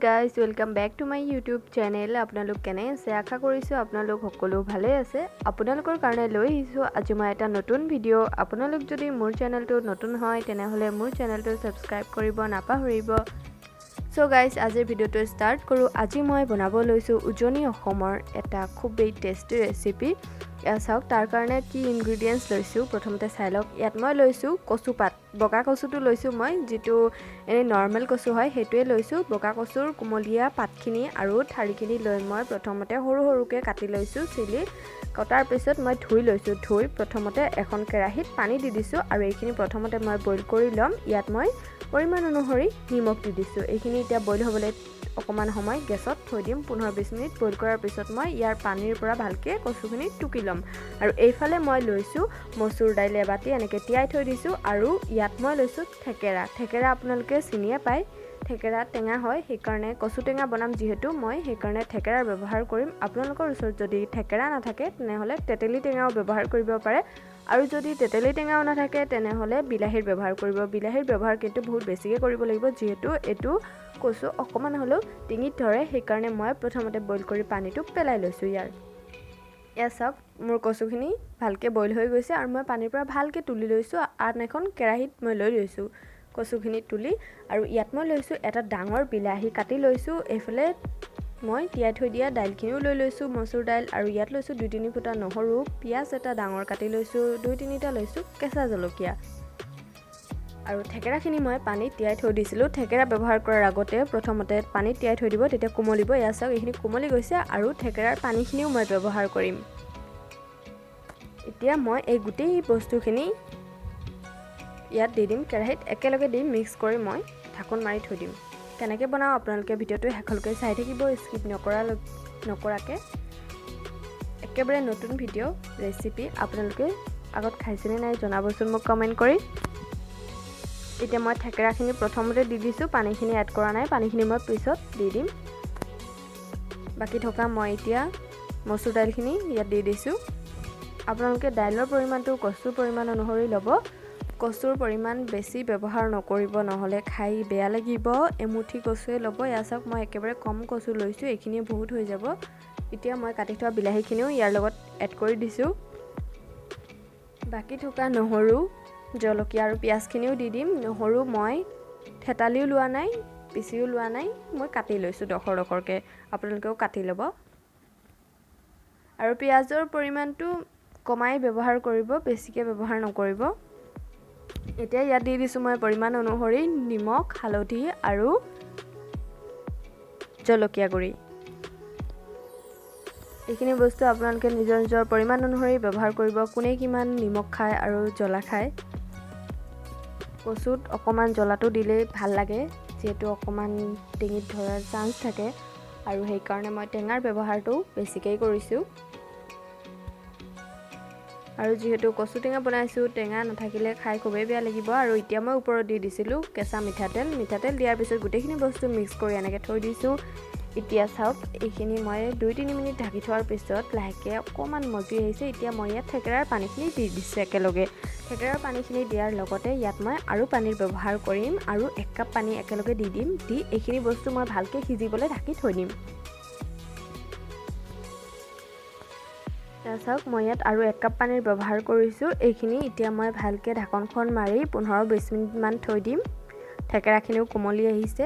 Guys, welcome back to my YouTube channel. আপোনালোক কেনে আছে? আশা কৰিছোঁ আপোনালোক সকলো ভালে আছে। আপোনালোকৰ কাৰণে লৈ আহিছোঁ আজি মই এটা নতুন ভিডিঅ'। আপোনালোক যদি মোৰ চেনেলটো নতুন হয়, তেনেহ'লে মোৰ চেনেলটো ছাবস্ক্ৰাইব কৰিব নাপাহৰিব। চ' গাইজ, আজিৰ ভিডিঅ'টো ষ্টাৰ্ট কৰোঁ। আজি মই বনাব লৈছোঁ উজনি অসমৰ এটা খুবেই টেষ্টি ৰেচিপি। এয়া চাওক, তাৰ কাৰণে কি ইনগ্ৰিডিয়েণ্টছ লৈছোঁ প্ৰথমতে চাই লওক। ইয়াত মই লৈছোঁ কচুপাত, বগা কচুটো লৈছোঁ মই, যিটো এনেই নৰ্মেল কচু হয় সেইটোৱে লৈছোঁ। বগা কচুৰ কুমলীয়া পাতখিনি আৰু ঠাৰিখিনি লৈ মই প্ৰথমতে সৰু সৰুকৈ কাটি লৈছোঁ চিলি। কটাৰ পিছত মই ধুই লৈছোঁ। ধুই প্ৰথমতে এখন কেৰাহীত পানী দি দিছোঁ আৰু এইখিনি প্ৰথমতে মই বইল কৰি ল'ম। ইয়াত মই পৰিমাণ অনুসৰি নিমখ দি দিছোঁ। এইখিনি এতিয়া বইল হ'বলৈ অকণমান সময় গেছত থৈ দিম। 15-20 মিনিট বইল কৰাৰ পিছত মই ইয়াৰ পানীৰ পৰা ভালকৈ কচুখিনি টুকি ল'ম। আৰু এইফালে মই লৈছোঁ মচুৰ দাইল এবাতি, এনেকৈ তিয়াই থৈ দিছোঁ। আৰু ইয়াত মই লৈছোঁ থেকেৰা। থেকেৰা আপোনালোকে চিনিয়ে পায়, থেকেৰা টেঙা হয়, সেইকাৰণে কচু টেঙা বনাম যিহেতু মই সেইকাৰণে থেকেৰাৰ ব্যৱহাৰ কৰিম। আপোনালোকৰ ওচৰত যদি থেকেৰা নাথাকে তেনেহ'লে তেতেলী টেঙাও ব্যৱহাৰ কৰিব পাৰে। আৰু যদি তেতেলী টেঙাও নাথাকে তেনেহ'লে বিলাহীৰ ব্যৱহাৰ কৰিব। বিলাহীৰ ব্যৱহাৰ কিন্তু বহুত বেছিকৈ কৰিব লাগিব, যিহেতু এইটো কচু অকণমান হ'লেও ডিঙিত ধৰে, সেইকাৰণে মই প্ৰথমতে বইল কৰি পানীটো পেলাই লৈছোঁ ইয়াৰ। এয়া চাওক, মোৰ কচুখিনি ভালকৈ বইল হৈ গৈছে আৰু মই পানীৰ পৰা ভালকৈ তুলি লৈছোঁ। আন এখন কেৰাহীত মই লৈ লৈছোঁ কচুখিনি তুলি। আৰু ইয়াত মই লৈছোঁ এটা ডাঙৰ বিলাহী কাটি লৈছোঁ। এইফালে মই তিয়াই থৈ দিয়া দাইলখিনিও লৈ লৈছোঁ, মচুৰ দাইল। আৰু ইয়াত লৈছোঁ 2-3 ফুটা নহৰু, পিঁয়াজ এটা ডাঙৰ কাটি লৈছোঁ, 2-3টা লৈছোঁ কেঁচা জলকীয়া। আৰু থেকেৰাখিনি মই পানীত তিয়াই থৈ দিছিলোঁ। থেকেৰা ব্যৱহাৰ কৰাৰ আগতে প্ৰথমতে পানীত তিয়াই থৈ দিব, তেতিয়া কোমলিব। এয়া চাওক, এইখিনি কোমলি গৈছে আৰু থেকেৰাৰ পানীখিনিও মই ব্যৱহাৰ কৰিম। এতিয়া মই এই গোটেই বস্তুখিনি ইয়াত দি দিম, কেৰাহীত একেলগে দি মিক্স কৰি মই ঢাকোন মাৰি থৈ দিম। কেনেকৈ বনাওঁ আপোনালোকে ভিডিঅ'টো শেষলৈকে চাই থাকিব, স্কিপ নকৰাকৈ। একেবাৰে নতুন ভিডিঅ' ৰেচিপি, আপোনালোকে আগত খাইছেনে নাই জনাবচোন মোক কমেণ্ট কৰি। এতিয়া মই থেকেৰাখিনি প্ৰথমতে দি দিছোঁ, পানীখিনি এড কৰা নাই, পানীখিনি মই পিছত দি দিম। বাকী থকা মই এতিয়া মচুৰ দাইলখিনি ইয়াত দি দিছোঁ। আপোনালোকে দাইলৰ পৰিমাণটো কচুৰ পৰিমাণ অনুসৰি ল'ব। কচুৰ পৰিমাণ বেছি ব্যৱহাৰ নকৰিব, নহ'লে খাই বেয়া লাগিব। এমুঠি কচুৱে ল'ব। এয়া চাওক, মই একেবাৰে কম কচু লৈছোঁ, এইখিনিয়ে বহুত হৈ যাব। এতিয়া মই কাটি থোৱা বিলাহীখিনিও ইয়াৰ লগত এড কৰি দিছোঁ। বাকী থকা নহৰু, জলকীয়া আৰু পিঁয়াজখিনিও দি দিম। নহৰু মই থেতালিও লোৱা নাই, পিচিও লোৱা নাই, মই কাটি লৈছোঁ ডখৰ ডখৰকৈ, আপোনালোকেও কাটি ল'ব। আৰু পিঁয়াজৰ পৰিমাণটো কমাই ব্যৱহাৰ কৰিব, বেছিকৈ ব্যৱহাৰ নকৰিব। এতিয়া ইয়াত দি দিছোঁ মই পৰিমাণ অনুসৰি নিমখ, হালধি আৰু জলকীয়া গুড়ি। এইখিনি বস্তু আপোনালোকে নিজৰ নিজৰ পৰিমাণ অনুসৰি ব্যৱহাৰ কৰিব, কোনে কিমান নিমখ খায় আৰু জ্বলা খায়। কচুত অকণমান জ্বলাটো দিলেই ভাল লাগে, যিহেতু অকণমান ডিঙিত ধৰাৰ চান্স থাকে, আৰু সেইকাৰণে মই টেঙাৰ ব্যৱহাৰটো বেছিকেই কৰিছোঁ। আৰু যিহেতু কচু টেঙা বনাইছোঁ, টেঙা নাথাকিলে খাই খুবেই বেয়া লাগিব। আৰু এতিয়া মই ওপৰত দি দিছিলোঁ কেঁচা মিঠাতেল। মিঠাতেল দিয়াৰ পিছত গোটেইখিনি বস্তু মিক্স কৰি এনেকৈ থৈ দিছোঁ। এতিয়া চাওক, এইখিনি মই 2-3 মিনিট ঢাকি থোৱাৰ পিছত লাহেকৈ অকণমান মজি আহিছে। এতিয়া মই ইয়াত থেকেৰাৰ পানীখিনি দি দিছোঁ একেলগে। থেকেৰাৰ পানীখিনি দিয়াৰ লগতে ইয়াত মই আৰু পানীৰ ব্যৱহাৰ কৰিম আৰু 1 কাপ পানী একেলগে দি দিম। দি এইখিনি বস্তু মই ভালকৈ সিজিবলৈ ঢাকি থৈ দিম। এয়া চাওক, মই ইয়াত আৰু 1 কাপ পানীৰ ব্যৱহাৰ কৰিছোঁ। এইখিনি এতিয়া মই ভালকৈ ঢাকনখন মাৰি 15-20 মিনিটমান থৈ দিম। থেকেৰাখিনিও কোমলি আহিছে।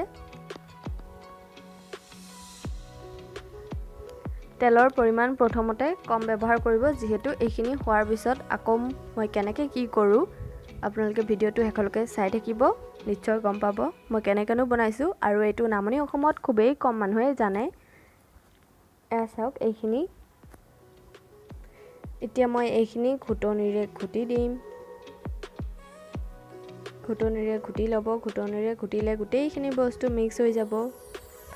তেলৰ পৰিমাণ প্ৰথমতে কম ব্যৱহাৰ কৰিব, যিহেতু এইখিনি হোৱাৰ পিছত আকৌ মই কেনেকৈ কি কৰোঁ আপোনালোকে ভিডিঅ'টো শেষলৈকে চাই থাকিব, নিশ্চয় গম পাব মই কেনেকৈনো বনাইছোঁ। আৰু এইটো নামনি অসমত খুবেই কম মানুহে জানে। এয়া চাওক, এইখিনি এতিয়া মই এইখিনি ঘুটনিৰে ঘুটি দিম। ঘুটনিৰে ঘুটি ল'ব। ঘুটনিৰে ঘুটিলে গোটেইখিনি বস্তু মিক্স হৈ যাব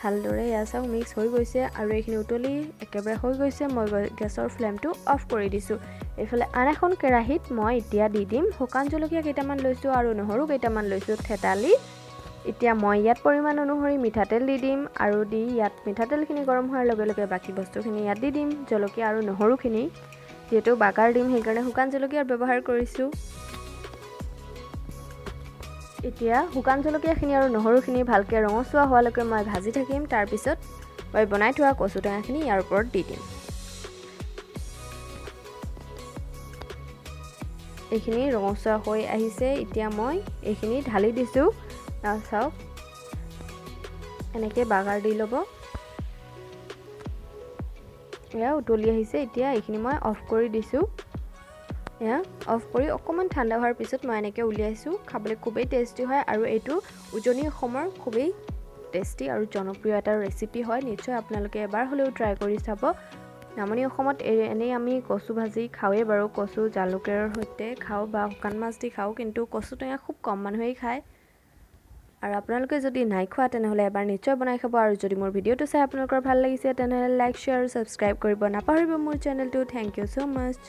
ভালদৰে। এয়া চাওক, মিক্স হৈ গৈছে আৰু এইখিনি উতলি একেবাৰে হৈ গৈছে। মই গেছৰ ফ্লেমটো অফ কৰি দিছোঁ। এইফালে আন এখন কেৰাহীত মই এতিয়া দি দিম শুকান জলকীয়া কেইটামান লৈছোঁ আৰু নহৰু কেইটামান লৈছোঁ থেতালি। এতিয়া মই ইয়াত পৰিমাণ অনুসৰি মিঠাতেল দি দিম আৰু দি ইয়াত মিঠাতেলখিনি গৰম হোৱাৰ লগে লগে বাকী বস্তুখিনি ইয়াত দি দিম, জলকীয়া আৰু নহৰুখিনি। যিহেতু বাগাৰ দিম সেইকাৰণে শুকান জলকীয়াৰ ব্যৱহাৰ কৰিছোঁ। এতিয়া শুকান জলকীয়াখিনি আৰু নহৰুখিনি ভালকৈ ৰঙচুৱা হোৱালৈকে মই ভাজি থাকিম। তাৰপিছত মই বনাই থোৱা কচু টেঙাখিনি ইয়াৰ ওপৰত দি দিম। এইখিনি ৰঙচুৱা হৈ আহিছে। এতিয়া মই এইখিনি ঢালি দিছোঁ। চাওক, এনেকৈ বাগাৰ দি ল'ব। এয়া উতলি আহিছে। এতিয়া এইখিনি মই অফ কৰি দিছোঁ। এয়া অফ কৰি অকণমান ঠাণ্ডা হোৱাৰ পিছত মই এনেকৈ উলিয়াইছোঁ। খাবলৈ খুবেই টেষ্টি হয় আৰু এইটো উজনি অসমৰ খুবেই টেষ্টি আৰু জনপ্ৰিয় এটা ৰেচিপি হয়। নিশ্চয় আপোনালোকে এবাৰ হ'লেও ট্ৰাই কৰি চাব। নামনি অসমত এনেই আমি কচু ভাজি খাওঁৱেই বাৰু, কচু জালুকেৰ সৈতে খাওঁ বা শুকান মাছ দি খাওঁ, কিন্তু কচু টেঙা খুব কম মানুহেই খায়। আৰু আপোনালোকে যদি নাই খোৱা তেনেহ'লে এবাৰ নিশ্চয় বনাই খাব। আৰু যদি মোৰ ভিডিঅ'টো চাই আপোনালোকৰ ভাল লাগিছে তেনেহ'লে লাইক, শ্বেয়াৰ আৰু ছাবস্ক্ৰাইব কৰিব নাপাহৰিব মোৰ চেনেলটো। Thank you so much.